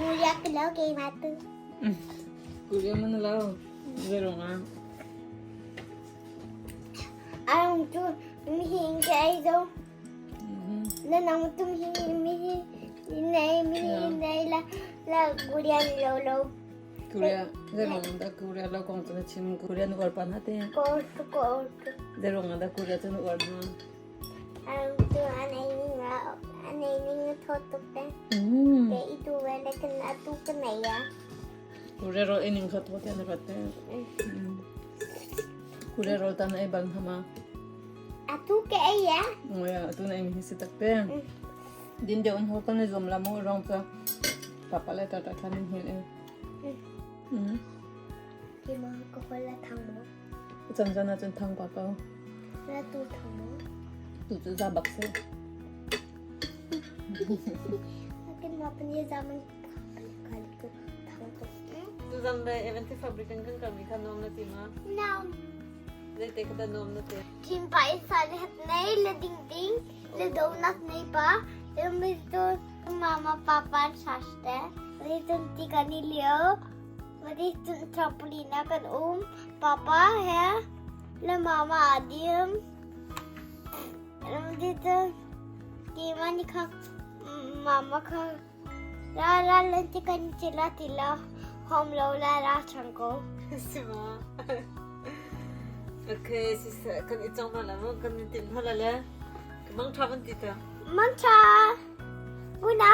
Kuya ka lo keimah tu. Kuya man na lo. Zei ah? Arung cu mihing ke ei zo. Na nang tu mihing mihing nei mihing nei la la kuya ni lo lo. Korea zei ruang dah Korea lo kong cu na chim Korea na uar pa hna te. Ko ko. Zei ruang dah Korea cu na uar hna? Tu an ei ning an ei ning a thaw tuk te. Ke i tu ve le kan atu ka nei ya. Korea ro ei ning kha thaw te na rat te. Korea ro ta na ei bal hna ma? Atu ke ei ya. Ngoya atu na ei mi hi si tak te. Din deuh in ho kan i zuam la mu rong ca papa le tata khan in hil e. Kima ka hol la thang mo. Chan zan ah cun thang pa ko. La tu thang mo. Tu cu za bak si. Akin ma pani zaman kal tu thang tu. Tu zan le event fabric kan kan mi kha nom na ti ma? Nom. Zei te kha nom na ti? Chin pa in sa le hat nei le ding ding le donut nei pa le mi tu mama papa saste le tun ti kan i lio Mati cun trampoline ah kan um. Papa he le mama aa dim. Mati cun keimah nih kha mama kha ra ra lan ti kan chila ti la hom lo la ra chang ko. Si ma. Okay, si kan i chong na la mo kan i tim hala le. Mang tha ban ti ta. Mang tha. Una.